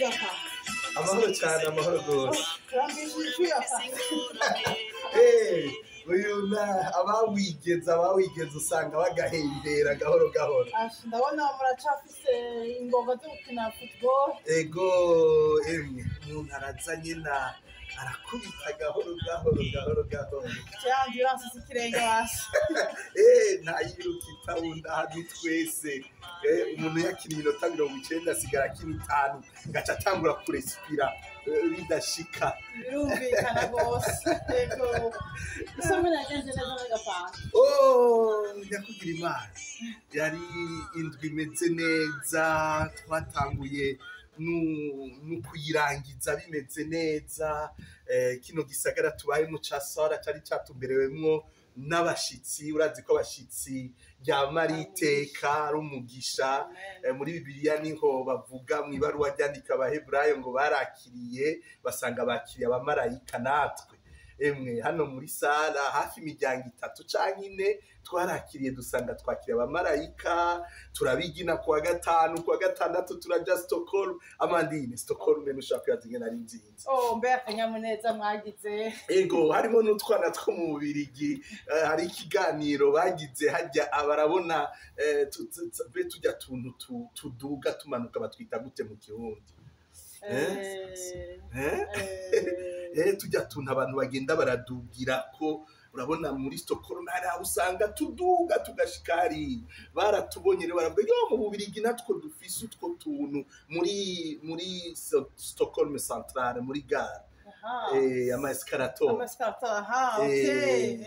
Gapa. Amahoro cyane, amahoro rwose. Kurambishije ijwi. Eh, uyu na abawigeze usanga bagahembera gahoro gahoro. Asha, ndabona muracafise ingoga zo gukina football. Ego, emwe umuntu araza nyina arakubita gahoro gahoro gahoro gahoro. Cyangwa uransise ikirenge basi. Eh, ntayiruka itabunda hano twese. Eh, umuntu yakina iminota 90 asigara akina 5, gaca atangura kurespira bidashika. Birumvikana rwose. Yego. Isomo yagenze neza muri Gapanga. Oh, nyakugira Imana, yari indwi imeze neza, twatanguye nu kuyirangiza bimeze neza. Kino gisagara tubayemo ca Sara cari catumberewemwo n'abashitsi. Urazi ko abashitsi ryama ari iteka, ari umugisha. Muri Bibiliya niho bavuga mu ibaruwa ryandika Abaheburayo ngo barakiriye basanga bakiriye abamarayika. Natwe emwe hano muri Sara hafi imiryango 3 canke 4 twarakiriye dusanga twakiriye abamarayika. Turabigina kuwa gatanu, kuwa gatandatu turaja Stockholm. Amandine, Stockholm ntushobora kwibaza ingene ari nziza. Oh, mbe akanyamuneza mwagize. Ego, harimo n'utwana two mu Bubirigi. Hari ikiganiro bagize hajya abarabona be tujya tuntu tuduga tumanuka, batwita gute mu Kirundi? Eh? Eh, tujya tuntu abantu bagenda baradugira ko urabona muri Stockholm hari aho usanga tuduga tugashika hariya. Baratubonye rero baravuga yo mu Bubirigi natwo dufise utwo tuntu muri Stockholm Centrale, muri gare. Eh, ama escalator. Ama escalator, aha, okay.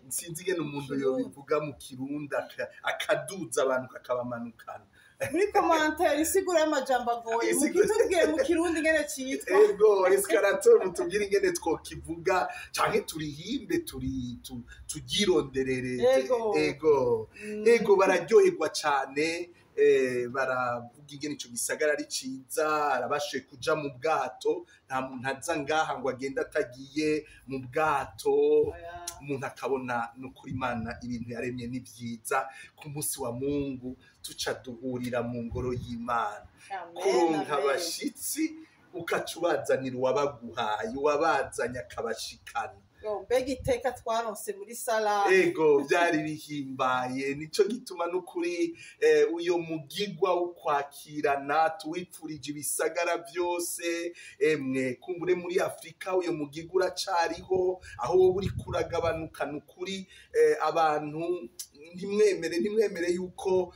Sinzi ingene umuntu yobivuga mu Kirundi, akaduza abantu kakabamanukana. Muri commentaire isigura y'amajambo agoye, mukitubwiye mu Kirundi ingene citwa. Ego, escalator, mutubwire ingene twokivuga canke turihimbe, tugironderere. Ego. Ego. Ego, bararyoherwa cane. Baravuga ingene ico gisagara ari ciza. Arabashe kuja mu bwato, nta muntu aza ngaha ngo agende atagiye mu bwato. Umuntu akabona no kuri Imana ibintu yaremye ni vyiza. Ku munsi wa Mungu tuca duhurira mu ngoro y'Imana. Kuronka abashitsi ukaca ubazanira uwabaguhaye, uwabazanye akabashikana. Mbega iteka twaronse muri Sara. Ego, byari bihimbaye. Nico gituma n'ukuri uyo mugigwa wo kwakirana tuwipfurije ibisagara byose. Emwe kumbure muri Afrika uyo mugigwa uracariho, aho wowe uriko uragabanuka. N'ukuri abantu ntimwemere yuko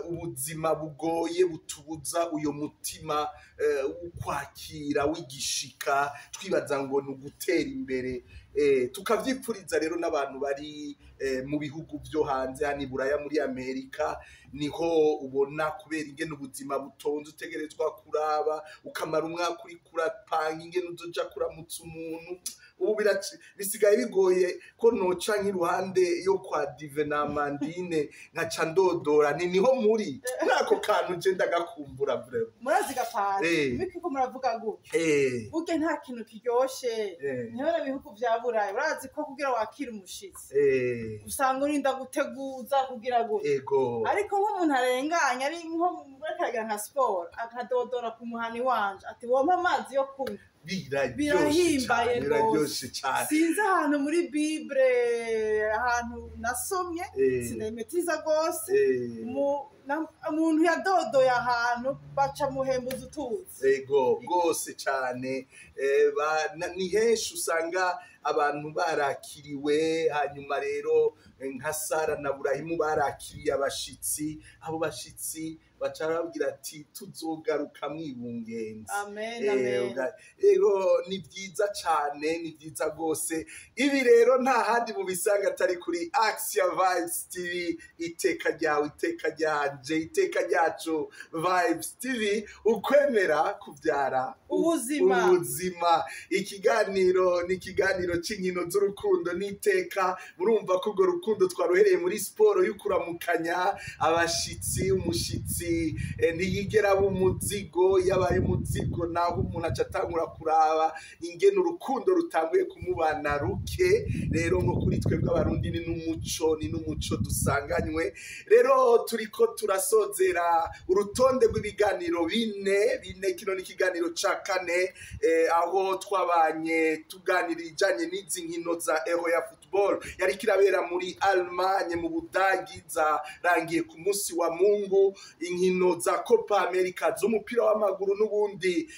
ubuzima bugoye butubuza uyo mutima wo kwakira w'igishika, twibaza ngo ni ugutera imbere. Tukavyipfuriza rero n'abantu bari mu bihugu vyo hanze, hano i Buraya, muri Amerika niho ubona kubera ingene ubuzima butonze utegerezwa kuraba ukamara umwaka uriko urapanga ingene uzoja kuramutsa umuntu. Ubu bisigaye bigoye ko noca nk'iruhande yo kwa Dive na Amandine nkaca ndodora ni niho muri nako kantu je ndagakumbura vraiment. Murazi Gapana, biki ko muravuga gutyo, burya nta kintu kiryoshe niho na bihugu vya Burayi urazi ko kugira wakira umushitsi usanga urinda guteguza kugira gutyo. Ariko nk'umuntu arenganye ari nko muri nka siporo akadodora ku muhani wanje ati wompa amazi yo kunywa, biraryoshe birahimbaye cane, biraryoshe cane. Sinzi ahantu muri Bible ahantu nasomye, sindayimetiriza rwose, umuntu yadodoye ahantu baca muhembuza utuzi. Ego, rwose cane. Ni henshi usanga abantu barakiriwe. Hanyuma rero nka Sara na Burahimu barakiriye abashitsi, abo bashitsi baca bababwira ati tuzogaruka mwibungenzi. Amen, amen. Rero ni byiza cane, ni byiza rwose. Ibi rero nta handi mubisanga atari kuri Axia Vibes TV. Iteka ryawe, iteka ryanje, iteka ryacu, Vibes TV, ukwemera kubyara ubuzima. Ubuzima. Ikiganiro ni ikiganiro. Ikiganiro c'inkino z'urukundo n'iteka. Murumva ko urwo rukundo twaruhereye muri siporo y'ukuramukanya abashitsi. Umushitsi ntiyigera aba umuzigo, yabaye umuzigo naho umuntu aca atangura kuraba ingene urukundo rutanguye kumubana ruke. Rero nko kuri twebwe Abarundi ni n'umuco dusanganywe. Rero turiko turasozera urutonde rw'ibiganiro bine bine. Kino ni ikiganiro ca kane, aho twabanye tuganira ibijanye n'izi nkino za Euro ya football yariko irabera muri Allemagne, mu Budagi, zarangiye ku munsi wa Mungu. Inkino za Copa America z'umupira w'amaguru n'ubundi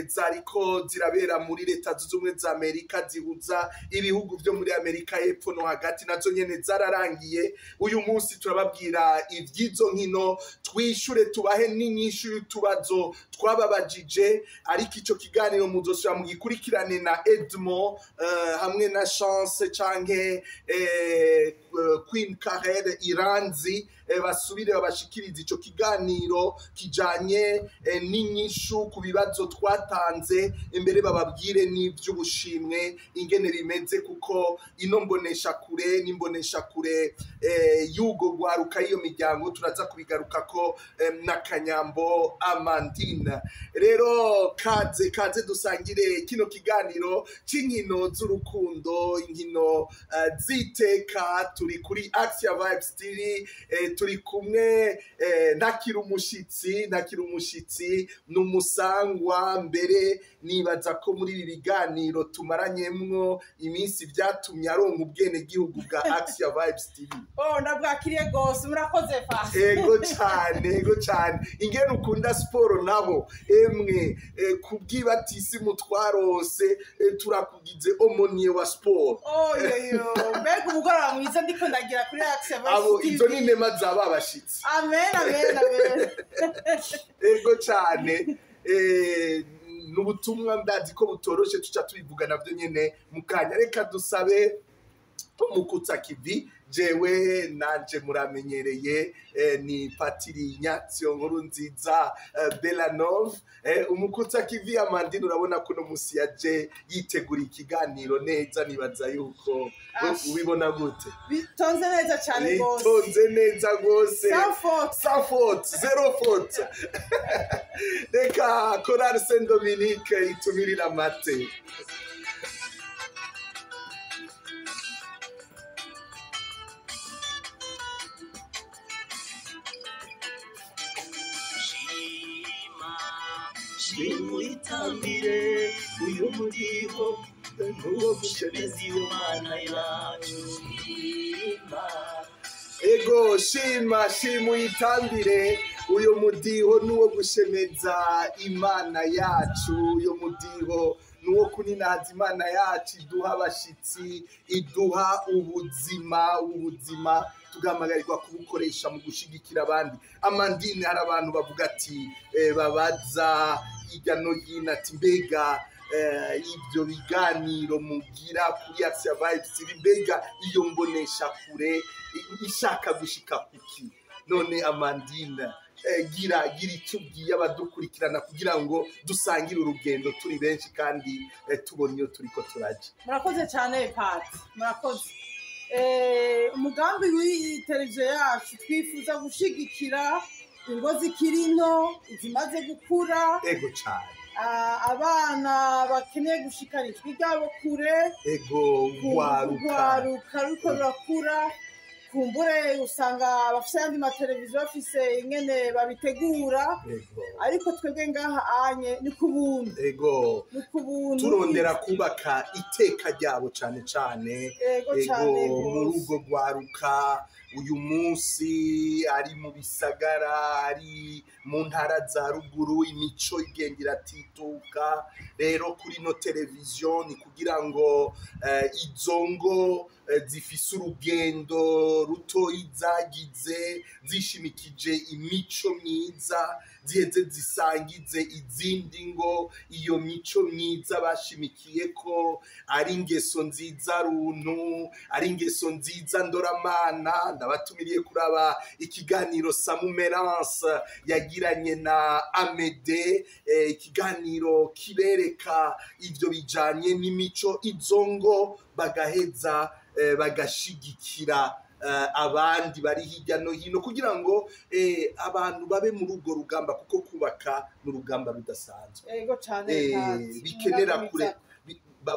zariko zirabera muri Leta Zunze Ubumwe za Amerika, zihuza ibihugu vyo muri Amerika y'Epfo no hagati, nazo nyene zararangiye. Uyu munsi turababwira ivy'izo nkino, twishure tubahe n'inyishu y'utubazo twababajije. Ariko ico kiganiro muzosubira mugikurikirane na Edmond hamwe na Chance canke Queen Carrere Iranzi, basubire babashikirize ico kiganiro kijanye n'inyishu ku bibazo twatanze, imbere bababwire n'ivy'ubushimwe ingene bimeze, kuko ino mbonesha kure n'imbonesha kure y'ugo rwaruka, y'iyo miryango. Turaza kubigarukako na Kanyambo Amandine. Rero kaze kaze dusangire kino kiganiro c'inkino z'urukundo, inkino z'iteka. Turi kuri Axia Vibes TV, turi kumwe ntakiri umushitsi, n'umusangwa mbere. Nibaza ko muri ibi biganiro tumaranyemwo iminsi byatumye aronka ubwenegihugu bwa Axia Vibes TV. Oh, ndabwakiriye rwose, murakoze fa. Ego cyane, ego cyane. Ingene ukunda siporo nabo, emwe, kubw'ibatisimu twarose, turakugize aumônier wa siporo. Oyoyo, mbega umugoroba mwiza ndiko ndagira kuri Axia Abo Vibes izo TV. ni inema zaba abashitsi. Amen, amen, amen. Ego cyane. N'ubutumwa ndazi ko butoroshe, tuca tubivuga navyo nyene mu kanya. Reka dusabe umukutsa kivi. Jewe nanje muramenyereye, ni Patiri Inyatio Nkuru Nziza Belanov. Umukutsa kivi Amandine, urabona ko no musi yaje yitegura ikiganiro neza. Nibaza yuko ubibona gute? Bitonze neza cyane rwose. Bitonze neza rwose. Sans faute. Sans faute, zéro faute. Reka Chorale Saint Dominique itumirira amate. Shima, shima uitambire uyu muriho Nuwo gushemeza gushemeza iyo Mana yacu, shima. Ego, shima, shima uyitambire. Uyu mudiho nuwo gushemeza Imana yacu, uyu mudiho nuwo kuninaza Imana yacu iduha abashitsi, iduha ubuzima. Ubuzima tugahamagarirwa kubukoresha mu gushigikira abandi. Amandine, hari abantu bavuga ati babaza hirya no hino ati: "Mbega ibyo biganiro mugira kuri Axia Vibes TV, mbega iyo mbonesha kure ishaka gushika kuki?" None Amandine, gira icyo ubwiye abadukurikirana kugira ngo dusangire urugendo turi benshi kandi tubona iyo turiko turaja. Murakoze cyane Pati, murakoze. Umugambi w'iyi televiziyo yacu, twifuza gushigikira ingo zikiri nto, izimaze gukura, Ego cane. Abana bakeneye gushikana ijwi ryabo kure, Ego, gwaruka. Urwaruka ruriko rurakura. Kumbure usanga abafise ayandi mateleviziyo bafise ingene babitegura, ariko twebwe ngaha anye ni ku buntu. Ni ku buntu. Turondera kubaka iteka ryabo cane cane. Ego cane Muri gose. urwo rwaruka uyu munsi ari mu bisagara, ari mu ntara za ruguru, imico igenda iratituka. Rero kuri no televiziyo ni kugira ngo izo ngo zifise urugendo rutoyi zagize zishimikije imico myiza, ziheze zisangize izindi ngo iyo mico myiza bashimikiye ko ari ingeso nziza runtu, ari ingeso nziza ndoramana. Ndabatumiriye kuraba ikiganiro Samumerance yagiranye na Amede, ikiganiro kibereka ivyo bijanye n'imico, izo ngo bagaheza bagashigikira abandi bari hirya no hino kugira ngo abantu babe muri urwo rugamba, kuko kubaka n'urugamba rudasanzwe. Ego cane, bikenera kure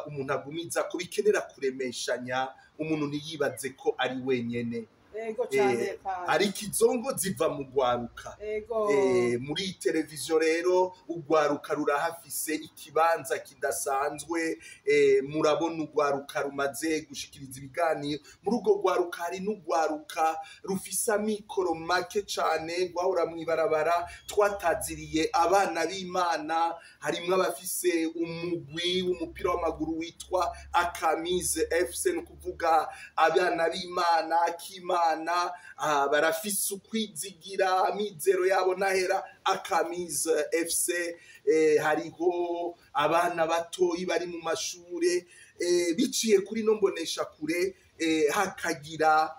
umuntu agumiza ko bikenera kuremeshanya, umuntu ntiyibaze ko ari wenyene. Ego cane, ariko izo ngo ziva mu rwaruka. Muri televiziyo rero urwaruka rurahafise ikibanza kidasanzwe. Murabona urwaruka rumaze gushikiriza ibiganiro. Muri urwo rwaruka hari n'urwaruka rufise amikoro make cane, rwahora mw'ibarabara, twataziriye abana b'Imana. Harimwo abafise umugwi w'umupira w'amaguru witwa Akamize FC, ni ukuvuga abana b'Imana akimana barafise ukwizigira, amizero yabo nahera Akamize FC. Hariho abana batoyi bari mu mashure, biciye kuri no mbonesha kure, hakagira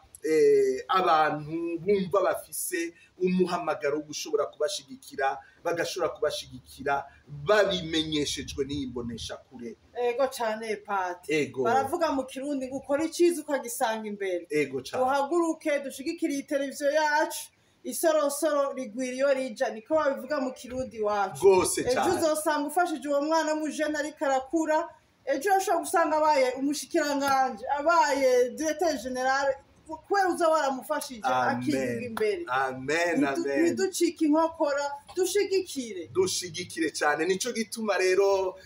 abantu bumva bafise umuhamagaro wo gushobora kubashigikira, bagashobora kubashigikira babimenyeshejwe n'iyi mbonesha kure. Ego cane Pati, baravuga mu Kirundi ngo ukora iciza ukagisanga imbere. Ego cane, uhaguruke dushigikire iyi televiziyo yacu, isorosoro rigwira iyo rija, niko babivuga mu Kirundi wacu. Gose cane, ejo uzosanga ufashije uwo mwana w'umujene ariko arakura, ejo urashobora gusanga abaye umushikiranganje, abaye directeur general, kubera uza waramufashije akivuga imbere. Amen, amen. Ntiducike inkokora, dushigikire, dushigikire cyane. Nico gituma rero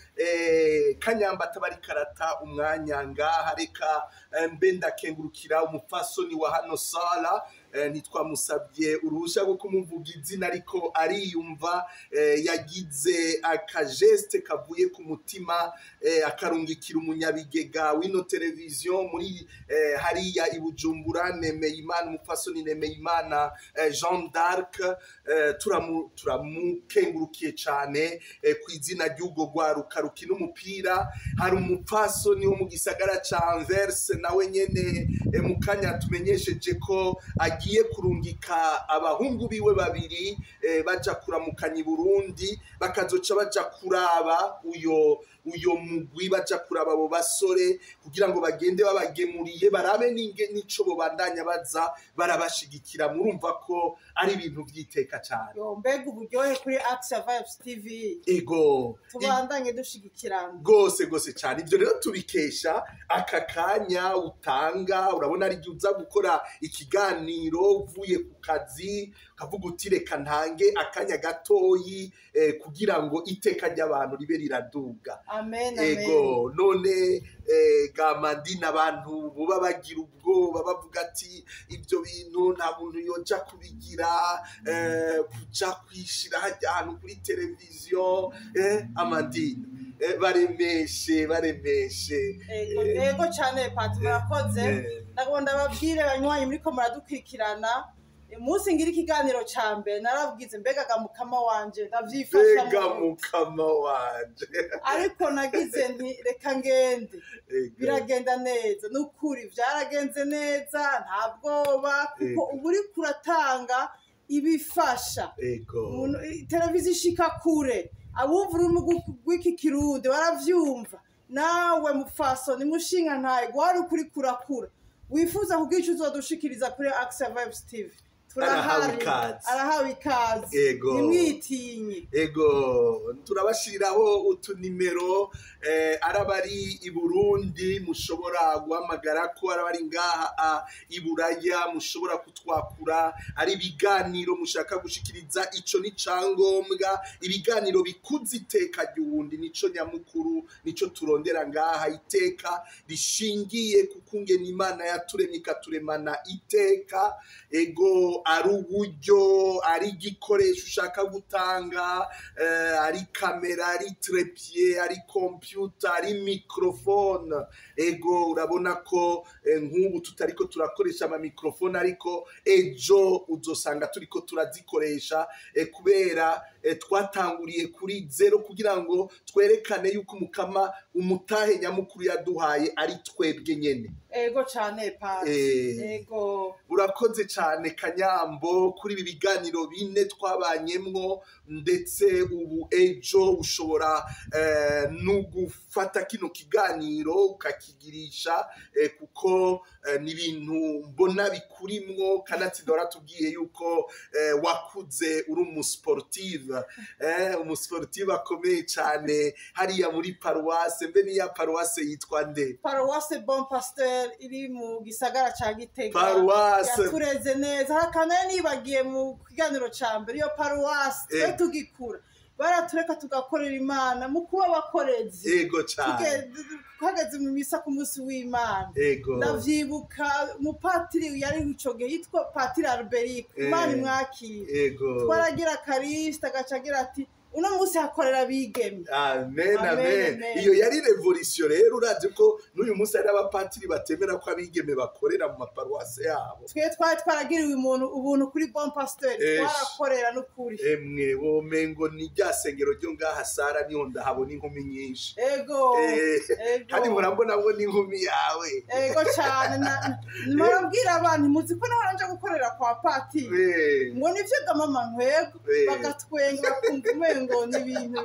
Kanyamba atabari karata umwanya ngaha, reka mbe ndakengurukira umupfasoni wa hano Sala. Ntitwamusabye uruhushya rwo kumuvuga izina, ariko ariyumva. Yagize akajeste kavuye ku mutima, akarungikira umunyabigega w'ino televiziyo muri hariya i Bujumbura, Nemeyimana, umupfasoni Nemeyimana Jean d'Arc. Turamukengurukiye cyane ku izina ry'urwo rwaruka rukina umupira. Hari umupfasoni wo mu gisagara ca Anvers, nawe nyene mu kanya tumenyesheje ko agiye kurungika abahungu biwe babiri baja kuramukanya i Burundi, bakazoca baja kuraba uyo mugwi, baja kuraba abo basore kugira ngo bagende babagemuriye, barabe n'ico bobandanya baza barabashigikira. Murumva ko ari ibintu vy'iteka cane. Mbega uburyohe kuri Axia Vibes TV. Ego, tubandanye dushigikirana gose gose cane. Ivyo rero tubikesha aka kanya utanga. Urabona ari uza gukora ikiganiro uvuye ku kazi, ukavuga uti reka ntange akanya gatoyi kugira ngo iteka ry'abantu ribe riraduga. Amen, ego. None Gamandina, abantu buba bagira ubwoba bavuga ati ibyo bintu nta muntu yoja kubigira, kuja kwishira hajya ahantu kuri televiziyo. Amandine, baremeshe baremeshe. Ego cane Pati, murakoze. Ndagomba ndababwire banywanyi muriko muradukurikirana, umunsi ngira ikiganiro ca mbere narabwize mbega mukama wanje ndavyifasha, mbega mukama wanje, ariko nagize nti reka ngende, biragenda neza. Nukuri vyaragenze neza, nta bwoba, kuko uba uriko uratanga ibifasha. Televiziyo ishika kure, abumva ururimi rw'iki Kirundi baravyumva. Nawe mupfasoni mushinga ntaye wari ukuri kurakura, wifuza kugira ico uzodushikiriza kuri Axia Vibes TV, arahawe ikaze, arahawe ikaze. Ego, nimwitinye. Ego, turabashiriraho utunimero, arabari i Burundi mushobora guhamagara ko, arabari ngaha i Buraya mushobora kutwakura, ari ibiganiro mushaka gushikiriza, ico ni cangombwa, ibiganiro bikuze iteka ry'uwundi, nico nyamukuru, nico turondera ngaha, iteka rishingiye ku kungena Imana yaturemye ikaturemana iteka. Ego, Ego, ari uburyo, ari igikoresho ushaka gutanga, ari kamera, ari trépied, ari computer, ari microphone. Ego, urabona ko nk'ubu tutariko turakoresha ama microphone, ariko ejo uzosanga turiko turazikoresha, kubera twatanguriye kuri zéro kugira ngo twerekane yuko Umukama umutahe nyamukuru yaduhaye ari twebwe nyene. Ego cane, pati. Ego. Urakoze cyane, Kanyambo, kuri ibi biganiro bine twabanyemwo. Ndetse ubu ejo ushobora no gufata kino kiganiro ukakigirisha, kuko ni ibintu mbona bikurimwo. Kanatsinda waratubwiye yuko wakuze uri umusportive, umusportive akomeye cyane hariya muri paruwase. Mbe niya paruwase yitwa nde? Paruwase Bon Pasteur iri mu gisagara ca Gitega. Paruwase Yatureze neza. Hakana nibagiye mu kiganiro ca mbere, iyo paruwase twe tugikura baratureka tugakorera Imana mu kuba abakorezi. Ego cyane. Hageze mu misa ku munsi w'Imana, ndavyibuka umupatiri yari ico gihe yitwa Patiri Alberic, Imana imwakire. Twaragira karisita, agaca agira ati: "Uno munsi hakorera abigeme." Amen. Amen, amen. Amen. Iyo yari révolution rero. Urazi ko n'uyu munsi hari abapatiri batemera ko abigeme bakorera mu maparuwase yabo. Twe twari twaragiriwe umuntu ubuntu kuri Bon Pasteur. Twarakorera n'ukuri. Emwe, womengo ni rya sengero ryo ngaha Sara, niho ndahabona inkumi nyinshi. Ego. Ego. Kandi murambona ngo ni inkumi yawe. Ego cyane. Murabwira abantu, muzi ko nawe nje gukorera kwa patiri, ngo nivyo ga mama nkwego. Bagatwenga, bakumva umengo ni ibintu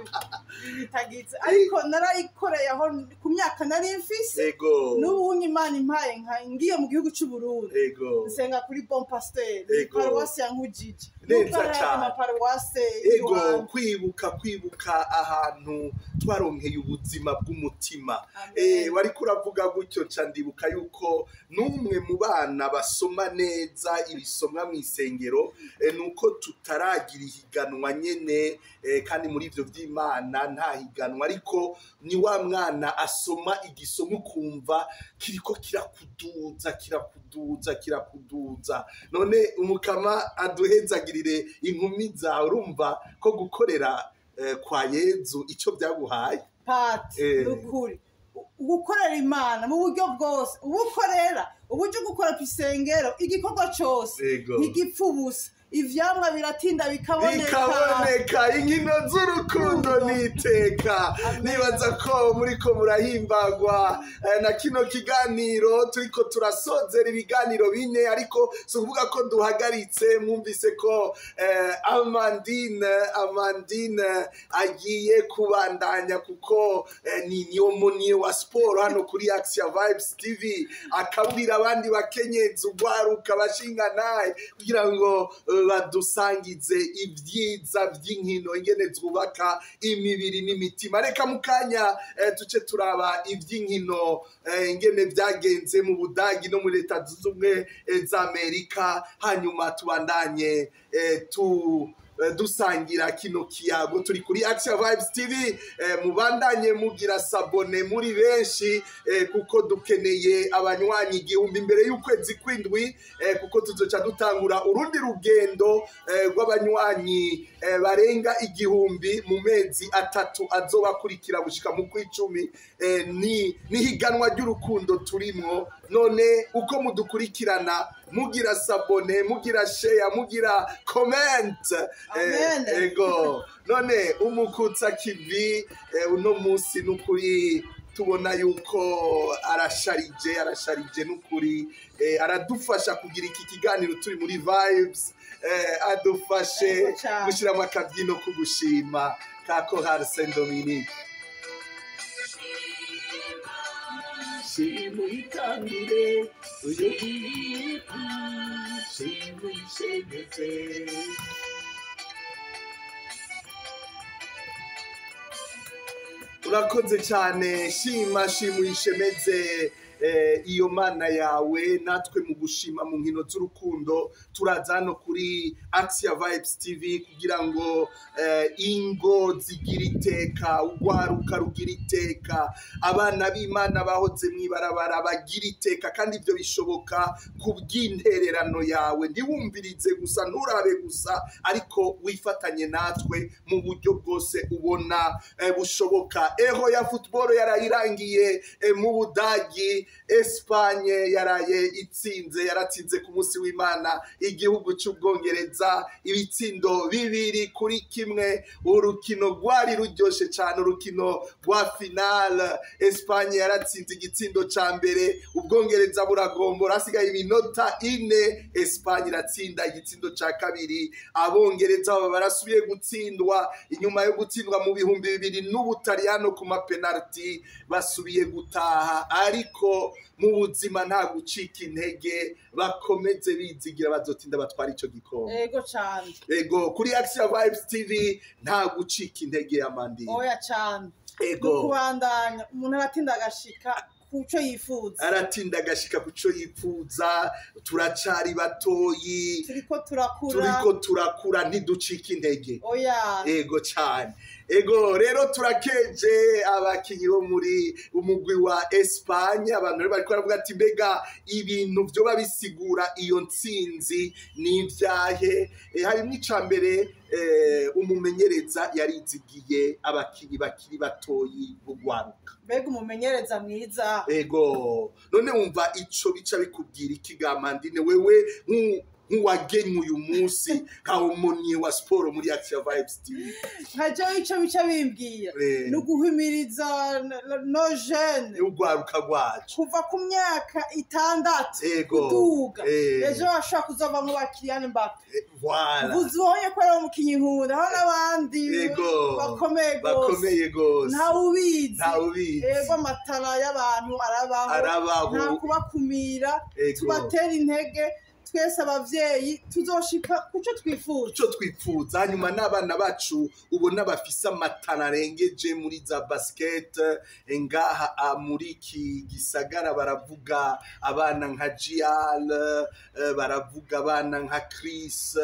bitagize, ariko narayikoreye aho ku myaka nari mfise. N'ubu Imana impaye nka ngiye mu gihugu c'u Burundi, nsenga kuri Bon Pasteur, paruwasi ya Nkujije. Neza Nubwo hari cane. amaparuwase Ego, kwibuka ahantu twaronkeye ubuzima bw'umutima. Wariko uravuga gutyo nca ndibuka yuko n'umwe mu bana basoma neza ibisomwa mu isengero, nuko tutaragira ihiganwa nyene, kandi muri ivyo vy'Imana nta higanwa, ariko ni wa mwana asoma igisomo ukumva kiriko kirakuduza, kirakuduza, kirakuduza. None Umukama aduhezagirire inkumi zawe. Urumva ko gukorera kwa Yezu ico byaguhaye. Pati, nukuri gukorera Imana mu buryo bwose, ubukorera uburyo gukora ku isengero, igikorwa cose ntigipfa ubusa, ivyamwa biratinda bikaboneka. Bikaboneka. Inkino z'urukundo n'iteka. Amen. Nibaza ko muriko murahimbagwa na kino kiganiro. Turiko turasozera ibiganiro bine, ariko si ukuvuga ko duhagaritse. Mwumvise ko Amandine agiye kubandanya, kuko ni niyo muniye wa siporo hano kuri Axia Vibes TV, akaburira abandi bakenyezi, ugwaruka, bashinga naye, kugira ngo badusangize ibyiza by'inkino, ingene zubaka imibiri n'imitima. Reka mu kanya tuce turaba iby'inkino, ingene byagenze mu Budagi no muri Leta Zunze Ubumwe za Amerika, hanyuma tubandanye tu dusangira kino kiyago. Turi kuri Action Vibes TV. Mubandanye mugira s'abonner muri benshi, kuko dukeneye abanywanyi 1000 imbere y'ukwezi kw'indwi, kuko tuzoca dutangura urundi rugendo rw'abanywanyi barenga 1000 mu mezi 3 azobakurikira gushika mu kw'icumi. Ni nihiganwa ry'urukundo turimwo. None uko mudukurikirana, mugira s'abonner, mugira share, mugira comment. Amen. Ego, none umukutsa kivi, uno munsi nukuri tubona yuko arasharije, arasharije nukuri, aradufasha kugira iki kiganiro turi muri vibes, adufashe Ego cane. gushyiramo akabyino kugushima ka Chorale Saint Dominique. Shimuyitangire uyu, shimuyishegeze. Urakoze cyane. Shima, shima uyishemeze. Iyo mana yawe natwe mu gushima mu nkino z'urukundo turaza hano kuri Axia Vibes TV kugira ngo ingo zigira iteka, urwaruka rugira iteka, abana b'Imana bahoze mw'ibarabara bagira iteka, kandi ibyo bishoboka ku bw'intererano yawe. Ntiwumvirize gusa, nturabe gusa, ariko wifatanye natwe mu buryo bwose ubona bushoboka. Eho ya football yarayirangiye mu Budagi, Espagne yaraye itsinze, yaratsinze ku munsi w'Imana igihugu cy'Ubwongereza ibitsindo 2-1. Urukino rwari ruryoshe cyane, urukino rwa finale. Espagne yaratsinze igitsindo ca mbere, Ubwongereza buragombora, hasigaye iminota 4, Espagne iratsinda igitsindo ca kabiri. Abongereza baba barasubiye gutsindwa inyuma yo gutsindwa mu 2000 n'Ubutaliyano ku mapenalty, basubiye gutaha. Ariko mu buzima nta gucika intege, bakomeze bizigira, bazotinda batwara ico gikombe. Ego cyane. Ego, kuri Axia Vibes TV nta gucika intege ya Mandi. Oya cyane. Ego. Kubandanya umuntu aratinda agashika kuco yifuza. Aratinda agashika kuco yifuza, turacari batoyi. Turiko turakura. Turiko turakura, ntiducika intege. Oya. Ego cyane. Ego rero turakeje abakinyi bo muri umugwi wa Espagne. Abantu rero bariko baravuga ati mbega ibintu byo babisigura iyo ntsinzi ni ivyahe? Harimwo icambere, umumenyereza yarizigiye abakinyi bakiri batoyi b'ugwaruka. Mbega umumenyereza mwiza. Ego none wumva ico bica bikubwira iki ga Mandine, wewe nk'uwagenywe uyu munsi nka umunyi wa siporo muri Axia Vibes TV? Nkaje ico bica bimbwira ni uguhimiriza no jeune, ugwaruka rwacu kuva ku myaka 6 kuduga. Ejo bashobora kuzova mu ba Kylian Mbappe. Voilà. Uzibonye ko ari umukinyi nkunda, aho n'abandi bakomeye gose. Bakomeye gose. Ntawubizi. Ntawubizi. Ego amatara y'abantu arabaho. Nta kubakumira, tubatera intege. Twese abavyeyi tuzoshika kuco twifuza. Kuco twifuza. Hanyuma n'abana bacu ubona bafise amatara arengeje muri za basket ngaha muri iki gisagara, baravuga abana nka Gial, baravuga abana nka Chris,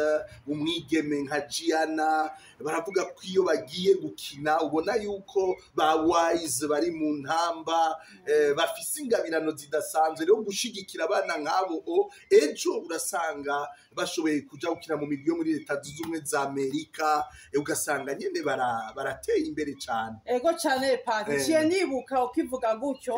umwigeme nka Gianna, baravuga ko iyo bagiye gukina ubona yuko ba wise bari mu ntamba, bafise ingabirano zidasanzwe. Rero gushigikira abana nk'abo, ejo urasanga bashoboye kuja gukina mu migwi yo muri Leta Zunze Ubumwe za Amerika, ugasanga nyene barateye imbere cane. Ego cane Pati, ciye nibuka ukivuga gutyo,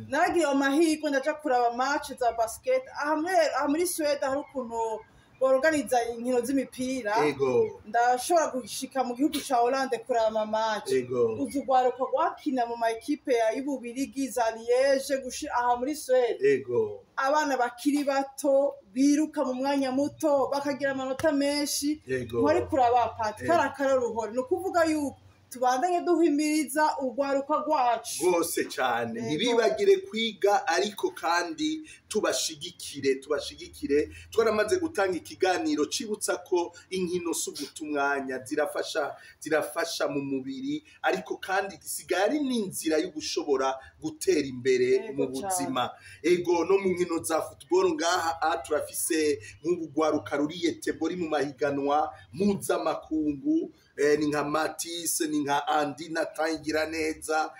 naragiye amahirwe ndaja kuraba match za basket aha muri Sweden, hari ukuntu borganiza inkino z'imipira. Ego. Ndashobora gushika mu gihugu ca Hollande kuraba ama match. Ego. Uzugwaruka rwakina mu ma equipe ya y'Ububirigi za Liège gushira aha muri Sweden. Ego. Abana bakiri bato biruka mu mwanya muto bakagira amanota menshi. Nkore kuraba Pati karakara ruhore, no kuvuga yuko tubandanye duhimiriza urwaruka rwacu rwose cyane, ntibibagire kwiga, ariko kandi tubashigikire, tubashigikire. Twaramaze gutanga ikiganiro cibutsa ko inkino si uguta umwanya, zirafasha, zirafasha mu mubiri, ariko kandi zisigaye ari n'inzira yo gushobora gutera imbere mu buzima. Ego no mu nkino za football ngaha turafise nk'urwaruka ruriye tebori mu mahiganwa mpuzamakungu, ni nka Matisse, ni nka Andi natangira neza,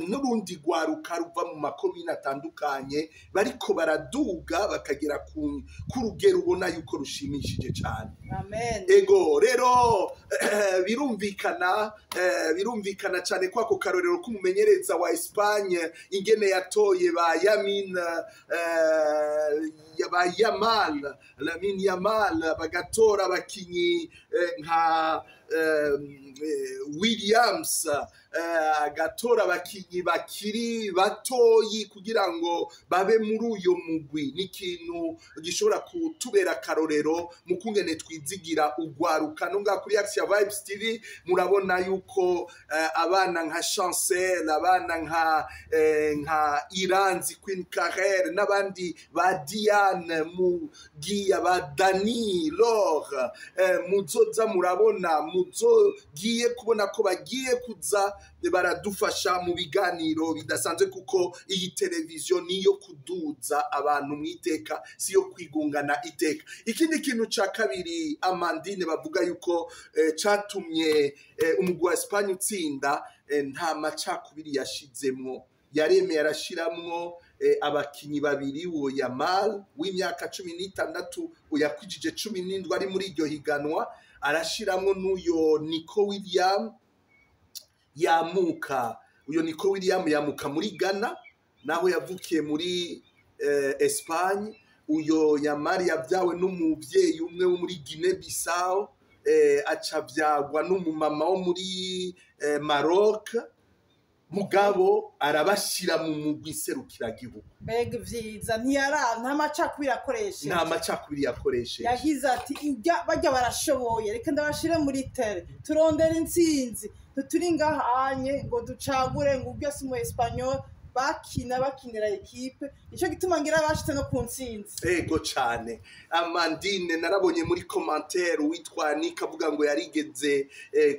n'urundi rwaruka ruva mu makomine atandukanye bariko baraduga bakagera ku rugero ubona yuko rushimishije cyane. Amen. Ego rero birumvikana, birumvikana cyane ko ako karorero k'umumenyereza wa Espagne ingene yatoye ba Yamin, ba Yamal, Lamine Yamal, bagatora abakinyi nka Williams, agatora abakinyi bakiri batoyi kugira ngo babe muri uyo mugwi. Ni ikintu gishobora kutubera akarorero mu kungene twizigira ugwaruka. No ngaha kuri Axia Vibes TV murabona yuko abana nka Chancel, abana nka Iranzi Queen Carrère n'abandi ba Diane Mugiya, ba Dani Laure, muzoza murabona Tuzogiye kubona ko bagiye kuza baradufasha mu biganiro bidasanzwe, kuko iyi televiziyo niyo kuduza abantu mu iteka, si yo kwigungana iteka. Ikindi kintu ca kabiri, Amandine, bavuga yuko catumye umugwi wa Espagne utsinda, nta macakubiri yashizemwo. Yaremeye arashiramwo abakinyi babiri, uwo Yamal w'imyaka 16 yakwijije 17 ari muri iryo higanwa, arashiramwo n'uyo Nico William yamuka. Uyo Nico William yamuka muri Ghana, naho yavukiye muri Espagne. Uyo Yamal yabyawe n'umuvyeyi umwe wo muri Guinea Bissau, aca avyagwa n'umumama wo muri Maroc, mugabo arabashira mu mugwi serukiragihugu. Mbega vyiza! Ntiyara nta macakubiri akoresheje. Nta macakubiri yakoresheje. Yagize ati: "Barya barashoboye, reka ndabashire muri terrain, turondere intsinzi. Ntituri ngahanye ngo ducagure ngo ubwo si umu Espagnol." Bakina bakinira équipe, nico gituma ngira bashitse no ku ntsinzi. Ego cane. Amandine, narabonye muri commentaire uwitwa Nick avuga ngo yarigeze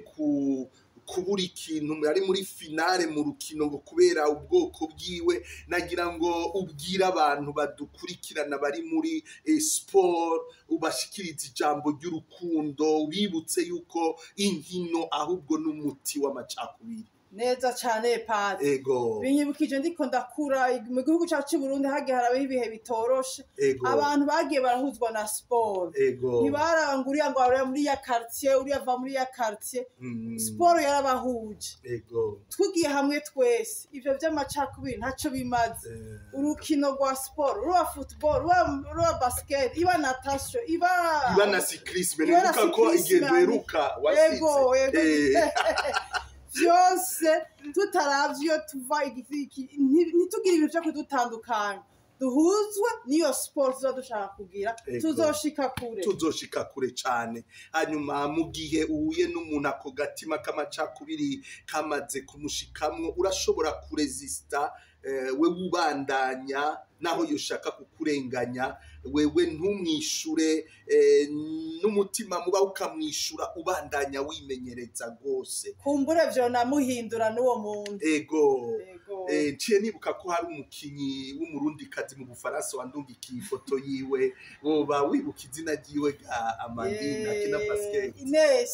ku kubura ikintu yari muri finale mu rukino ngo kubera ubwoko bwiwe. Nagira ngo ubwire abantu badukurikirana bari muri sport, ubashikiriza ijambo ry'urukundo, ubibutse yuko inkino ahubwo n'umuti w'amacakubiri. Neza cane, Padi. Binyibukije ndiko ndakura mu gihugu cyacu cy'u Burundi, hagiye harabaho ibihe bitoroshe. Abantu bagiye barahuzwa na siporo. Ntibaranga uriya ngo uriya muri ya quartier, uriya ava muri ya quartier. Siporo yarabahuje. Tugiye hamwe twese, ivyo vy'amacakubiri ntaco bimaze. Urukino rwa siporo, ruba football, ruba basket, iba natation, iba iba na cyclisme. Iba na Nibuka ko igihe cyclisme. duheruka wasize. Ego. Vyose tutaravye iyo tuva, ntitugire ibintu vyo kudutandukanya, duhuzwe n'iyo siporo tuba dushaka kugira. Tuzoshika kure. Tuzoshika kure cane. Hanyuma mu gihe uhuye n'umuntu ako gatima k'amacakubiri kamaze kumushikamwo, urashobora kuresista, wewe ubandanya naho yoshaka kukurenganya, wewe ntumwishure, n'umutima muba ukamwishura, ubandanya wimenyereza rwose. Kumbure vyonamuhindura n'uwo muntu. Ego. Nciye nibuka ko hari umukinyi w'umurundikazi mu Bufaransa wandungikiye ifoto yiwe. Woba wibuka izina ryiwe ga Amandine, akina basket? Ines.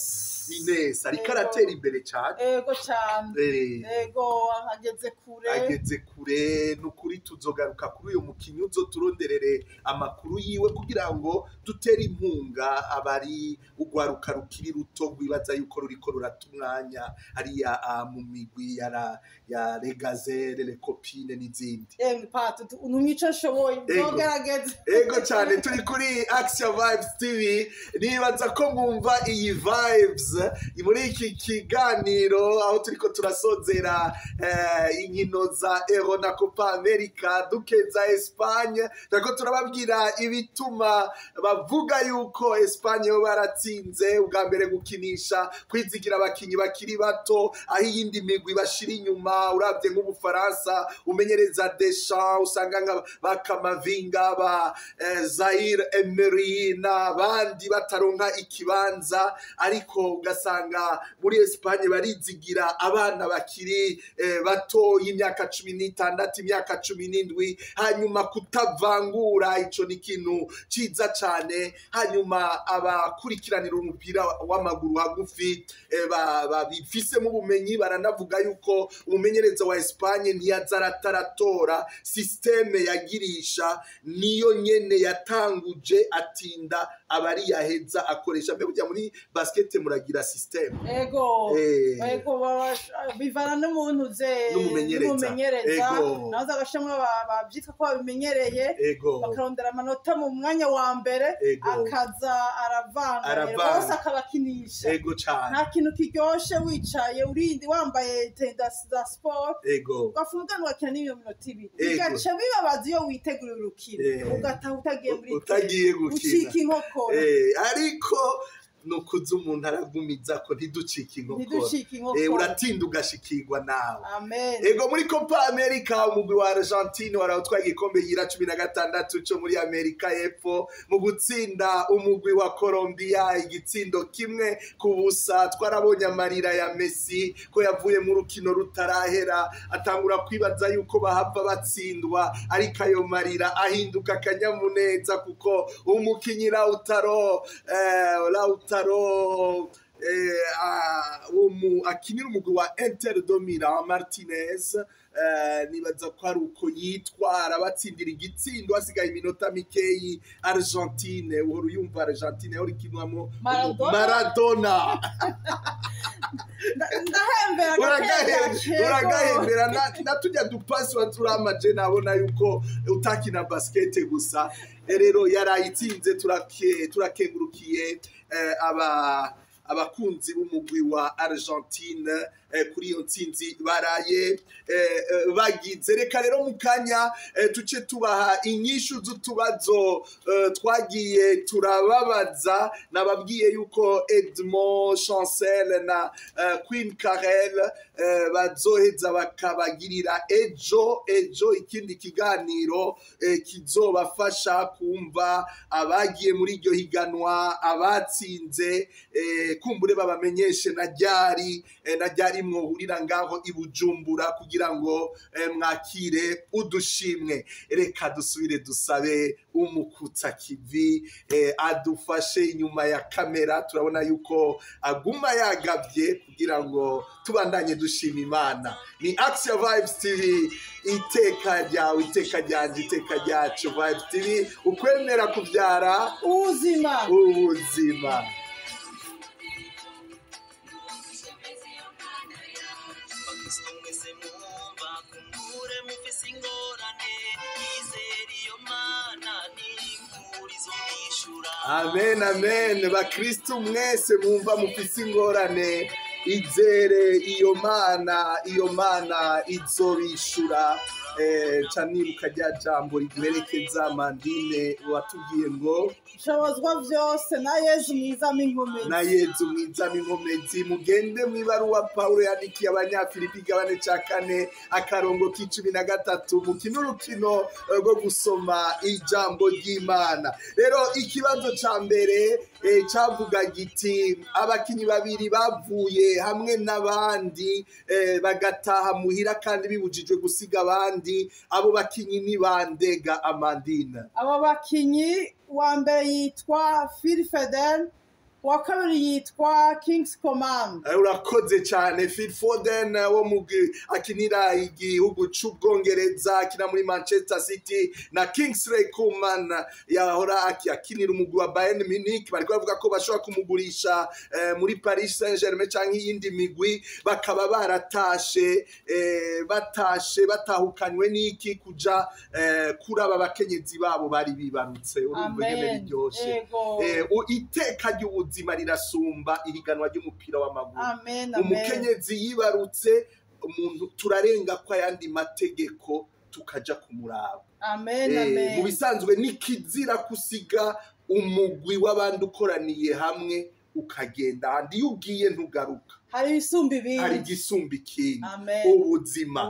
Ines ariko Ego. aratera imbere cane. Ego cane. Ego, ageze kure. Ageze kure nukuri. Tuzogaruka kuri uyu mukinyi, uzoturonderere amakuru yiwe kugira ngo dutere inkunga abari urwaruka rukiri ruto rwibaza yuko ruriko rurata umwanya hariya mu migwi ya Regazere, Les Copines n'izindi. Emwe Pato, ntumye ico nshoboye. Ego. Nzogerageza. Ego cyane. Turi kuri Action Vibes TV. Nibaza ko mwumva iyi vibes muri iki kiganiro, aho turiko turasozera inkino za Euro na Copa America, dukeza Espagne. Turiko turababwira ibituma bavuga yuko Espagne yo baratsinze. Ubwa mbere, gukinisha, kwizigira abakinyi bakiri bato, aho iyindi migwi bashira inyuma. Uravye nk'Ubufaransa, umenyereza Deschamps, usanga nka ba Kamavinga, ba Zaire Emery n'abandi bataronka ikibanza, ariko ugasanga muri Espagne barizigira abana bakiri bato y'imyaka 16, imyaka 17. Hanyuma kutavangura, ico ni ikintu ciza cane. Hanyuma abakurikiranira umupira w'amaguru hagufi, babifisemo ubumenyi, baranavuga yuko umumenyereza wa Espagne ntiyaza arataratora système yagirisha, niyo nyene yatanguje, atinda abari yaheza akoresha. Mbe burya muri basket muragira système? Ego. Ego, bivana n'umuntu ze N'umumenyereza. N'umumenyereza. Nawe agashamwe bavyitwa ko babimenyereye, bakarondera amanota mu mwanya wa mbere, akaza aravanga rero, Aravanga. bose akabakinisha. Ego cane. Nta kintu kiryoshe wicaye urindi wambaye tenda za siporo, ugafunga ugakina n'iyo minota 2, bigaca bibabaza iyo witeguriye urukino, ugataha utagiye muri Utagiye gukina. ucika inkokora. Ariko Nukuza umuntu aragumiza ko ntiducike inkokora, uratinda ugashikirwa nawe. Amen. Ego, muri Copa America umugwi wa Argentine warawutwaye igikombe yira 16 cyo muri Amerika y'Epfo mu gutsinda umugwi wa Colombia igitsindo 1-0. Twarabonye amarira ya Messi ko yavuye mu rukino rutarahera, atangura kwibaza yuko bahava batsindwa, ariko ayo marira ahinduka akanyamuneza kuko umukinyi Lautaro akinira umugwi wa Inter de Milan Martinez, nibaza ko ari uko yitwara, batsindira igitsindo hasigaye iminota mikeyi. Argentine, uhora uyumva Argentine yahora ikinwamo Maradona. Uragahembera natujya dupasi waturamaje, nabona yuko utakina basket gusa. Rero yarayitsinze, turakengurukiye abakunzi b'umugwi wa Argentine kuri iyo ntsinzi baraye bagize. Reka rero mu kanya tuce tubaha inyishu z'utubazo twagiye turababaza. Nababwiye yuko Edmond Chancel na Queen Karel bazoheza bakabagirira ejo ikindi kiganiro kizobafasha kumva abagiye muri iryo higanwa, abatsinze, kumbure babamenyeshe na ryari mwohurira ngaho i Bujumbura kugira ngo mwakire udushimwe. Reka dusubire dusabe umukutsa kivi adufashe inyuma ya kamera, turabona yuko aguma yagabye kugira ngo tubandanye dushima Imana. Ni Action Vibes TV, iteka ryawe, iteka ryanje, iteka ryacu. Vibes TV, ukwemera kubyara ubuzima. Ubuzima. Amen, amen. Bakristu mwese mwumva mufise ingorane, izere iyo Mana, iyo Mana izobishura. Canibuka rya jambo riduherekeza Mandine watubwiye ngo shobozwa vyose na Yezu mwiza m'inkomezi, na Yezu mwiza m'inkomezi. Mugende mw'ibaruwa Paulo yandikiye Abanyafilipi igabane ca 4 akarongo k'13, mukino urukino rwo gusoma ijambo ry'Imana. Rero ikibazo ca mbere cavuga giti abakinyi babiri bavuye hamwe n'abandi bagataha muhira kandi bibujijwe gusiga abandi, abo bakinyi ni bandega Amandine? Abo bakinyi wa mbere yitwa Phil Foden, wa kabiri yitwa Kings Command. Urakoze cyane. Phil Foden wo mu akinira igihugu c'Ubwongereza, akina muri Manchester City, na Kingsley Coman yahora akinira umugwi wa Bayern Munich. Bariko bavuga ko bashobora kumugurisha muri Paris Saint-Germain canke iyindi migwi, bakaba baratashe batashe batahukanywe n'iki kuja kuraba abakenyezi babo bari bibarutse. Urumva ingene biryoshe. Iteka ry'ubuzima rirasumba ihiganwa ry'umupira w'amaguru. Umukenyezi yibarutse umuntu turarenga ko ayandi mategeko tukaja kumuraba. Amen, amen. Mu bisanzwe nikizira kusiga umugwi w'abandi ukoraniye hamwe ukagenda ahandi, iyo ugiye ntugaruka. Hari ibisumba ibindi, hari igisumba ikindi, ubuzima.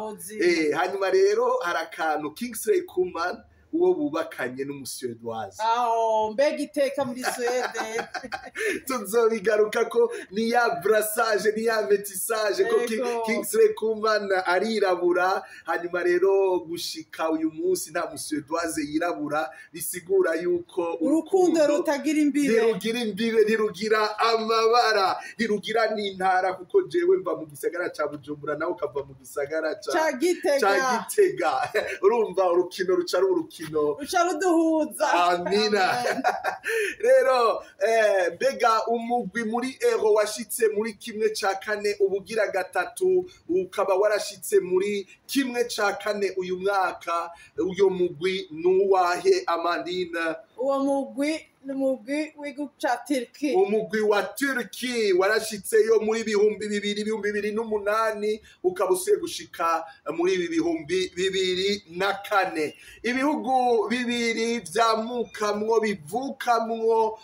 Hanyuma rero hari akantu Kingsley Coman uwo bubakanye n'umusuedwazi. Aho mbega iteka muri Suede. Tuzobigaruka ko ni ya brassage, ni ya métissage, ko Kingsley Coman arirabura. Hanyuma rero gushika uyu munsi nta musuedwaze yirabura, bisigura yuko urukundo rutagira imbibe, ntirugira imbibe, ntirugira amabara, ntirugira n'intara, kuko jewe mva mu gisagara ca Bujumbura nawe ukava mu gisagara ca Gitega. Urumva urukino ruca ari urukino ruca ruduhuza. Amina. Rero mbega umugwi muri Euro washitse muri 1/4 ubugira 3, ukaba warashitse muri 1/4 uyu mwaka, uyo mugwi nuwahe Amandine? Uwo mugwi Umugwi w'igihugu ca Turkey. Umugwi wa Turkey warashitseyo muri 2000, 2008, ukaba usuye gushika muri ibi 2004. Ibihugu bibiri vyamukamwo bivukamwo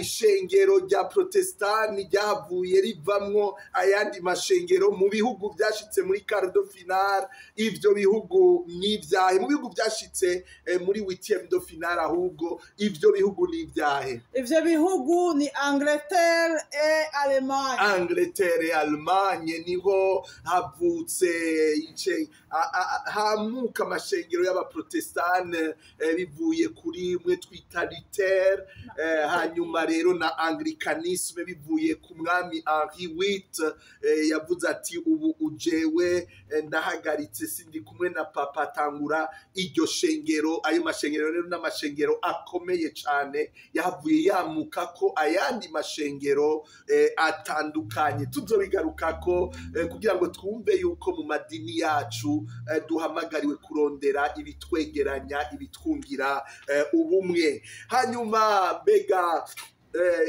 ishengero rya Protestani ryavuye rivamwo ayandi mashengero mu bihugu vyashitse muri quart de finale, ivyo bihugu ni ivyahe? Mu bihugu vyashitse muri huitième de finale ahubwo, ivyo bihugu ni ivyahe? Ivyo bihugu ni Angleterre et Allemagne. Angleterre et Allemagne, niho havutse ice hamuka amashengero y'abaprotestane bivuye kuri umwe twita Luther, hanyuma rero na anglicanisme bivuye ku mwami Henri VIII, yavuze ati ubu ujewe ndahagaritse, sindi kumwe na papa, atangura iryo shengero. Ayo mashengero rero n'amashengero akomeye cane yahavuye yamuka ko ayandi mashengero atandukanye. Tuzobigarukako kugira ngo twumve yuko mu madini yacu duhamagariwe kurondera ibitwegeranya, ibitwungira ubumwe. Hanyuma mbega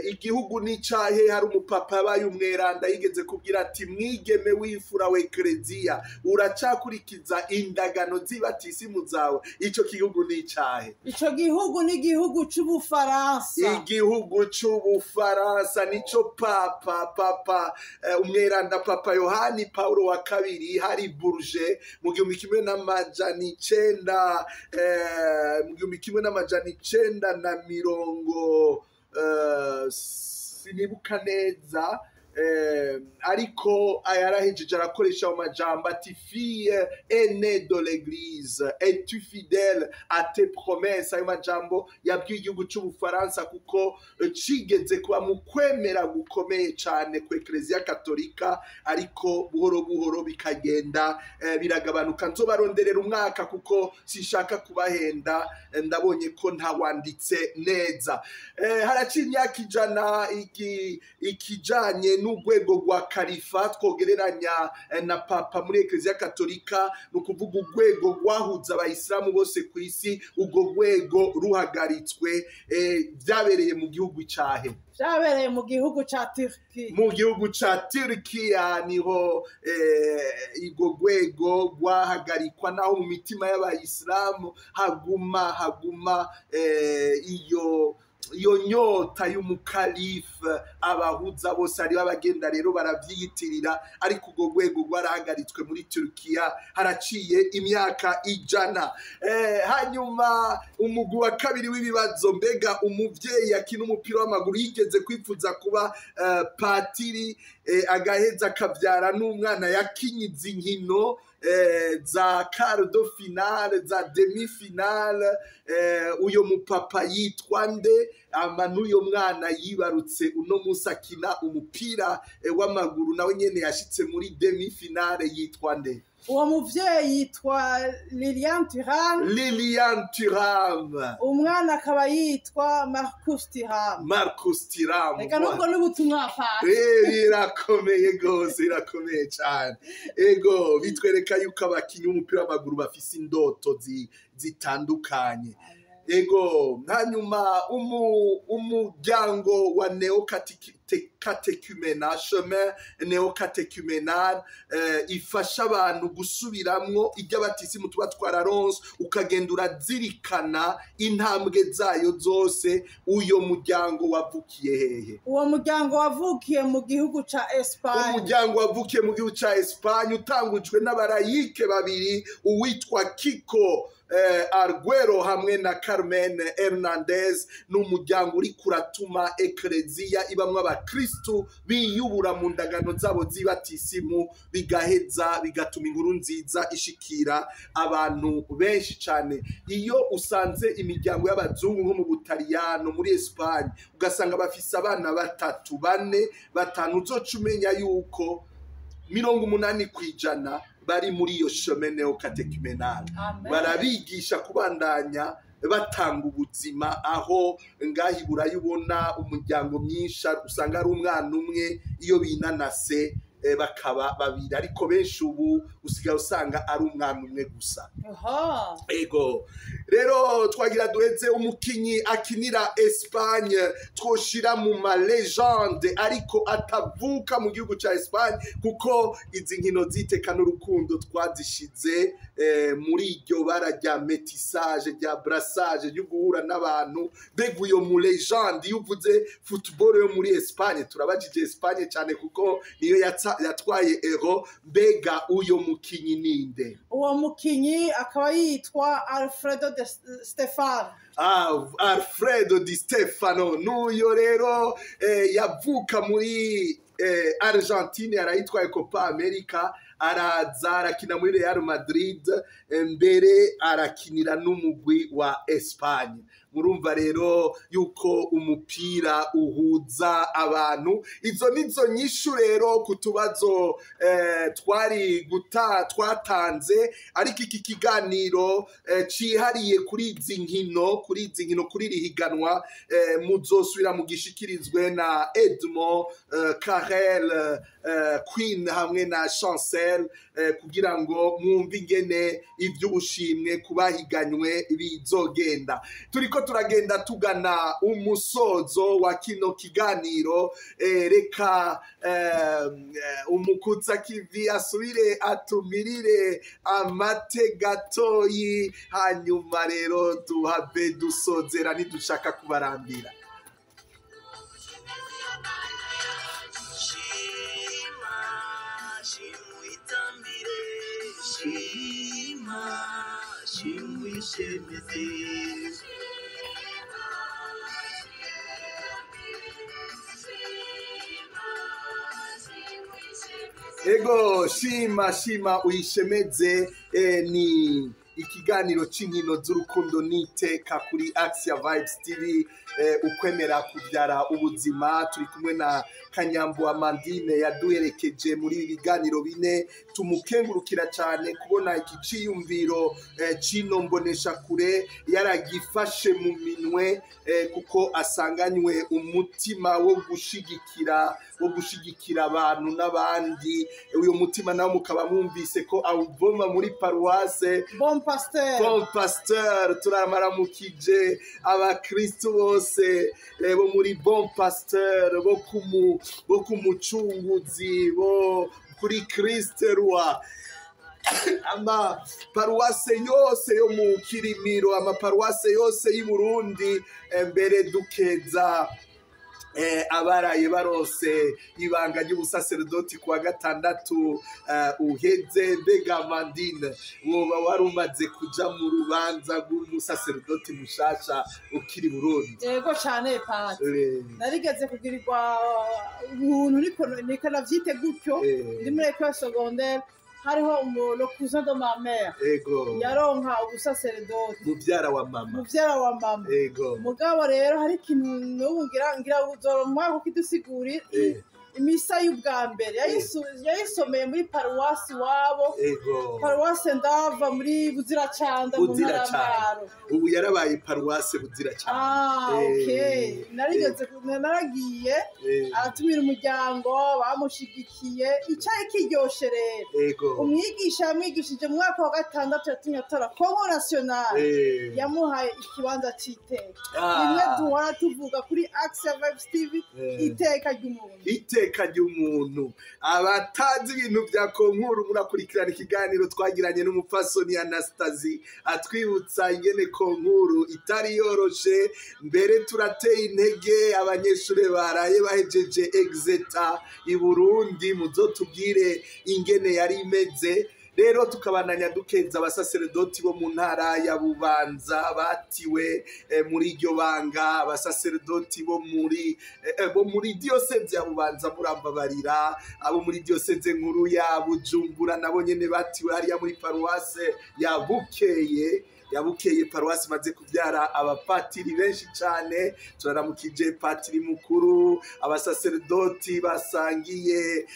igihugu n'icahe hari umupapa yabaye umweranda yigeze kubwira ati mwigeme w'imfura wa ekereziya, uracakurikiza indagano z'ibatisimu zawe? Ico gihugu n'icahe? Ico gihugu ni igihugu c'Ubufaransa. Igihugu c'Ubufaransa nico papa umweranda Papa Yohani Paulo wa kabiri hari Bourges mu 1900, mu 1990, sinibuka neza, ariko yarahejeje arakoresha ayo majambo ati: "Fille aînée de l'église, es-tu fidèle à tes promesses?" Ayo majambo yabwiye igihugu c'Ubufaransa kuko cigeze kuba mu kwemera gukomeye cane ku Ekleziya Katolika, ariko buhoro buhoro bikagenda biragabanuka. Nzobaronderera umwaka kuko sinshaka kubahenda, ndabonye ko ntawanditse neza. Haraciye imyaka 100 ikijanye n'urwego rwa karifa twogereranya na papa muri Ekleziya Katolika, ni ukuvuga urwego rwahuza abayisilamu bose ku isi, urwo rwego ruhagaritswe, vyabereye mu gihugu icahe? Vyabereye mu gihugu ca Turkey. Mu gihugu ca Turkiya niho urwo rwego rwahagarikwa, naho mu mitima y'abayisilamu haguma iyo nyota y'umukalife abahuza bose. Hariho abagenda rero baravyiyitirira, ariko urwo rwego rwarahagaritswe muri Turkiya haraciye imyaka 100. Hanyuma umugwi wa kabiri w'ibibazo: mbega umuvyeyi akina umupira w'amaguru yigeze kwifuza kuba patiri, agaheza akavyara n'umwana yakinyiza inkino za quart de finale, za demi finale, uyo mupapa yitwa nde? Ama n'uyo mwana yibarutse uno munsi akina umupira w'amaguru, nawe nyene yashitse muri demi finale, yitwa nde? Uwo muvyeyi yitwa Lilian Thuram. Lilian Thuram. Umwana akaba yitwa Marcus Thuram. Marcus Thuram. Reka nubwo n'ubutumwa pasi. Birakomeye gose, birakomeye cane. Ego, bitwereka yuko abakinyi b'umupira w'amaguru bafise indoto zitandukanye. Ego, hanyuma umuryango wa néo-catéchuménat, chemin néo-catéchuménal, ifasha abantu gusubiramwo iry'abatisimu tuba twararonse, ukagenda urazirikana intambwe zayo zose, uyo muryango wavukiye hehe? Uwo muryango wavukiye mu gihugu ca Espagne. Umuryango wavukiye mu gihugu ca Espagne, utangujwe n'abarayike babiri, uwitwa Kiko Arguero hamwe na Carmen Hernandez. N'umuryango uriko uratuma ekleziya ibamwo abakristu biyubura mu ndagano zabo z'ibatisimu, bigaheza bigatuma inkuru nziza ishikira abantu benshi cane. Iyo usanze imiryango y'abazungu nko mu Butaliyano, muri Espagne, ugasanga bafise abana batatu, bane, batanu, uzoca umenya yuko 80% bari muri iyo chemin néo-catéchuménal. Barabigisha kubandanya batanga ubuzima. Aho ngaho i Burayi ubona umuryango myinshi usanga ari umwana umwe, iyo binanase bakaba babiri, ariko benshi ubu usigaye usanga ari umwana umwe gusa. Ego. Rero twagira duheze umukinyi akinira Espagne twoshira mu ma legende ariko atavuka mu gihugu ca Espagne, kuko izi nkino ziteka n'urukundo twazishize muri iryo bara rya métissage, rya brassage, ryo guhura n'abantu. Mbega uyo mu legende, iyo uvuze football yo muri Espagne, turabajije Espagne cyane kuko niyo yatwaye Euro, mbega uyo mukinyi ninde? Uwo mukinyi akaba yitwa Alfredo de Stefano. Alfredo Di Stefano n'uyo rero yavuka muri Argentine, arayitwaye Copa America, araza arakina muri Real Madrid, mbere arakinira n'umugwi wa Espagne. Murumva rero yuko umupira uhuza abantu. Izo nizo nyishu rero ku tubazo twari guta twatanze, ariko iki kiganiro cihariye kuri izi nkino, kuri iri higanwa, muzosubira mugishikirizwe na Edmond, Karel, Queen hamwe na Chancel, kugira ngo mwumve ingene ivy'ubushimwe kubahiganywe bizogenda. Turiko turagenda tugana umusozo wa kino kiganiro. Reka umukutsa kivi asubire atumirire amate gatoyi, hanyuma rero duhabe dusozera ntidushaka kubarambira. Shima, shima wishemeze. Ego, shima shima uyishemeze. Ni ikiganiro c'inkino z'urukundo n'iteka kuri Axia Vibes TV, ukwemera kubyara ubuzima. Turi kumwe na Kanyambo Amandine yaduherekeje muri ibi biganiro bine, tumukengurukira cyane kubona iki ciyumviro cino mbonesha kure yaragifashe mu minwe, kuko asanganywe umutima wo gushigikira abantu n'abandi. Uyu mutima nawo mukaba mwumvise ko awuvoma muri paruwase Bon Pasteur. Bon Pasteur, turamaramukije abakristo bose bo muri Bon Pasteur, bo ku mucunguzi, bo kuri Christ Roi. Ama paruwase yose yo mu Kirimiro, ama paruwase yose y'i Burundi, mbere dukeza abaraye barose ibanga ry'ubusaserdoti kuwa gatandatu uheze. Mbega Amandine, woba wari umaze kuja mu rubanza rw'umusaserdoti mushasha ukiri Burundi? Yego cane pati, narigeze kugirirwa ubuntu, niko navyite gutyo, ndi muri école secondaire, hariho le cousin de ma mère yaronka ubusaseredoti, muvyara wa mama, muvyara wa mama. Mugabo rero hari ikintu n'ubu ngira uzoromwa kukidusigurira. Imisa y'ubwa mbere yayisomeye muri paruwasi wabo, paruwase Ndava muri Buziracanda mu ntara ya Mwaro. Ubu yarabaye paruwase Buziracanda. Okay. Narigeze naragiye aratumira umuryango bamushigikiye, icyayi kiryoshe rero. Umwigisha yamwigishije mu mwaka wa gatandatu yatumye atora Congo National, yamuhaye ikibanza c'iteka. Rimwe duhora tuvuga kuri Axia Vibes TV, iteka ry'umuntu. Iteka ry'umuntu. Abatazi ibintu bya konkuru murakurikirana ikiganiro twagiranye n'umupfasoni Anastasie atwibutsa ingene konkuru itari yoroshe. Mbere turateye intege abanyeshure baraye bahejeje exeta i Burundi, muzotubwire ingene yari imeze. Rero tukabananya dukeza abasaseredoti bo mu ntara ya Bubanza batiwe muri iryo banga, abasaseredoti bo muri diocese ya Bubanza, murambabarira, abo muri diocese nkuru ya Bujumbura nabo nyene batiwe hariya muri paruwase ya Bukeye. Yabukeye paruwasi maze kubyara abapatiri benshi cyane. Turaramukije patiri mukuru, abasaseredoti basangiye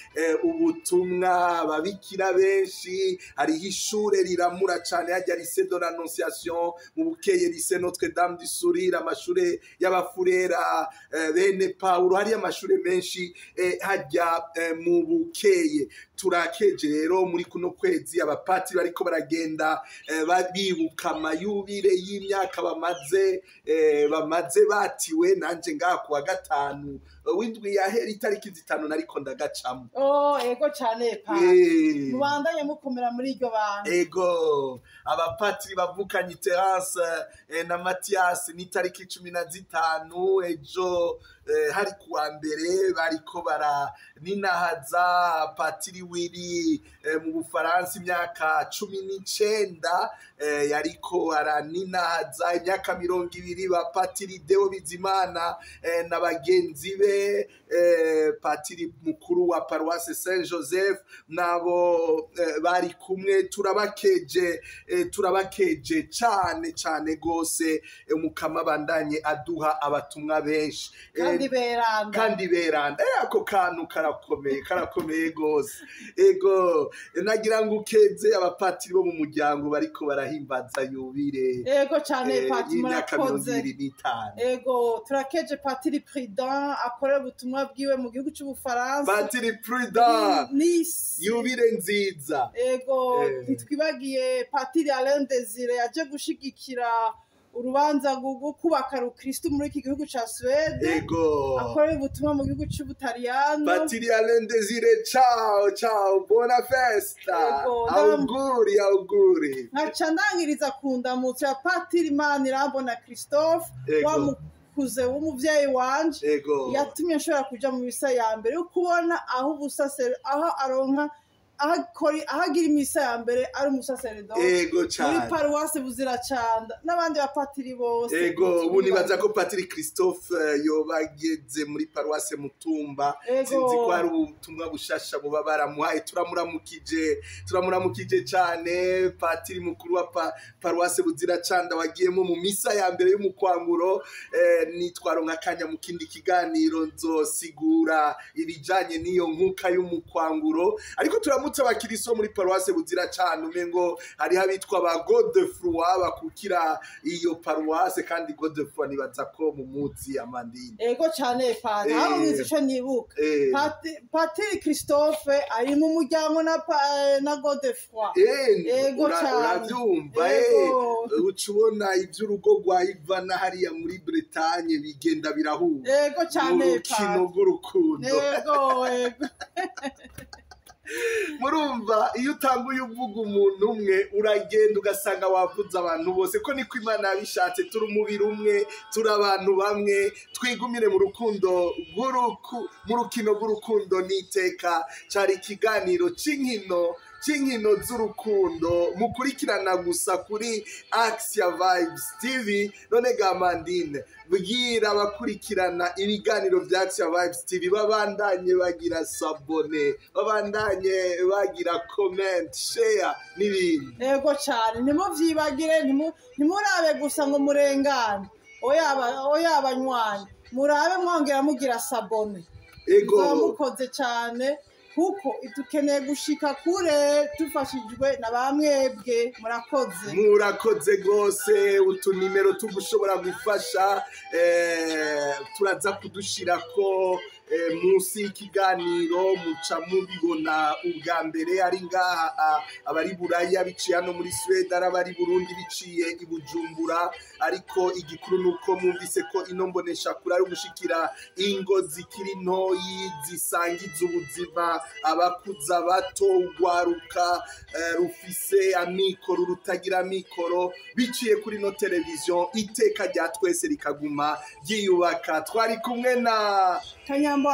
ubutumwa, ababikira benshi. Hariho ishure riramura cyane hajya lycée de l'Annonciation mu Bukeye, lycée Notre Dame du Sourire, amashure y'abafurera bene Paulo, hariyo amashure menshi hajya mu Bukeye. Turakeje rero muri kuno kwezi abapatiri bariko baragenda bibuka amayubire y'imyaka bamaze batiwe. Nanje ngaha kuwa gatanu w'indwi yahera itariki 5 nariko ndagacamo. Oh, ego cyane pa. Mubandanye mukomera muri iryo banga. Ego abapatiri bavukanye Terence na Mathias ni tariki 15 ejo hari kuwa mbere bariko bara ninahaza patiri Willy mu Bufaransa imyaka 19 yariko araninahaza imyaka 20 ba patiri Deo Bizimana na bagenzi be patiri mukuru wa paroisse Saint Joseph nabo bari kumwe. Turabakeje cyane cyane gose. Umukama bandanye aduha abatumwa benshi kandi beranda. Ako kantu karakomeye gose. Ego nagira ngo ukeze abapatiri bo mu muryango bariko barahimbaza yubire. Ego cyane patiri murakoze. 25. Ego turakeje patiri Prudent akorera ubutumwa bwiwe mu gihugu cy'Ubufaransa. Patiri Prudent yubire nziza. Ego ntitwibagiye patiri Alain Desire yaje gushigikira urubanza rwo kubaka rukristo muri iki gihugu ca Suède. Ego akorera ubutumwa mu gihugu c'Ubutaliyano. Patiri Alain Desire, ciao ciao, buona festa. Ego, auguri auguri. Nkaca ndangiriza ku ndamutso ya patiri Manirambona Christophe wa mukuze w'umuvyeyi wanje. Ego yatumye nshobora kuja mu misa ya mbere yo kubona aho ubusasero aho aronka ahagira imisa ya mbere ari umusaseredoti. Ego cyane muri paruwasi Buziracanda n'abandi bapatiri bose. Ego ubu nibaza ko patiri Christophe yobageze muri paruwasi Mutumba. Sinzi ko ari ubutumwa bushasha buba baramuhaye. Turamuramukije cyane patiri mukuru wa paruwasi Buziracanda wagiyemo mu misa ya mbere y'umukwanguro. Nitwaronka akanya mu kindi kiganiro nzosigura ibijanye n'iyo nkuka y'umukwanguro, ariko turamutse abakiriso muri paruwase Buziracanda umengo hari habitwa ba Godefroy bakukira iyo paruwase, kandi Godefroy nibaza ko mu muzi Amandine. Ego cyane padiri, aho nzi ico nibuka. Patiri Christophe ari mu muryango na Godefroy. Ego cyane uravyumva. Ucubona ivy'urugo rwa Ivana hariya muri Bretagne bigenda birahura. Ego cyane padiri, urukino rw'urukundo. Ego ego. Murumva iyo utanguye uvuga umuntu umwe uragenda ugasanga wavuze abantu bose, ko niko Imana yabishatse. Turi umubiri umwe, turi abantu bamwe, twigumire mu rukundo mu rukino rw'urukundo n'iteka. Cari ikiganiro c'inkino z'urukundo mukurikirana gusa kuri Axia Vibes TV. None ga Amandine, bwira abakurikirana ibiganiro vya Axia Vibes TV babandanye bagira sabone, babandanye bagira comment, share n'ibindi. Ego cyane ntimuvyibagire, ntimurabe gusa ngo murengane. Oya abanywanyi, murabe mwongera mugira sabone. Ego mukoze cyane kuko dukeneye gushika kure tufashijwe na bamwebwe. Murakoze, murakoze gose. Utunimero tugushobora gufasha turaza kudushirako munsi y'ikiganiro, muca mubibona ubwa mbere. Ari ngaha abari Buraya biciye hano muri Suède, ari abari Burundi biciye i Bujumbura, ariko igikuru nuko mwumvise ko ino mboneshakure ari ugushikira ingo zikiri ntoyi zisangiza ubuzima, abakuza bato, ugwaruka rufise amikoro rutagira amikoro, biciye kuri no televiziyo iteka rya twese rikaguma ryiyubaka. Twari kumwe na Kanyambo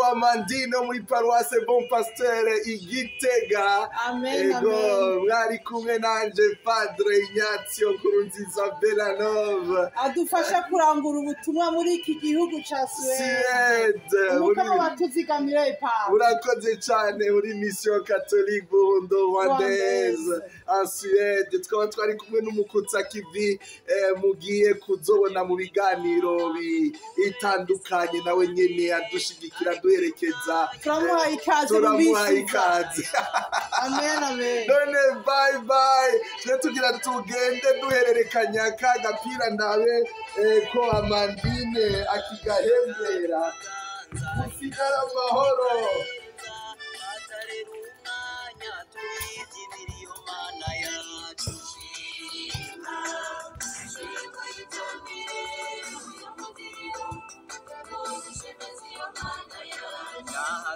Amandine muri paroisse Bon Pasteur Igitega. Amen. Ego mwari kumwe nanje Padre Ignazio Nkurunziza Belanov, adufasha kurangura ubutumwa muri iki gihugu ca Suède. Umukama batuzigamira ipa. Urakoze cyane muri Mission Catholique Burundo Rwandaise en Suède. Twaba twari kumwe n'umukutsa kivi mugiye kuzobona mu biganiro bitandukanye, nawe nyene adushigikira duherekeza. Turamuha ikaze, turamuha ikaze. Amen amen. None bye bye. Twe tugira tugende duhererekanya ka gapira ndabe ko Amandine akigahembera. Musigara amahoro.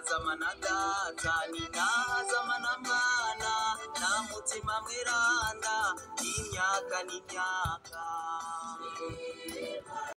Ninahazama na data, ninahazama na mwana, na mutima mweranda, imyaka n'imyaka.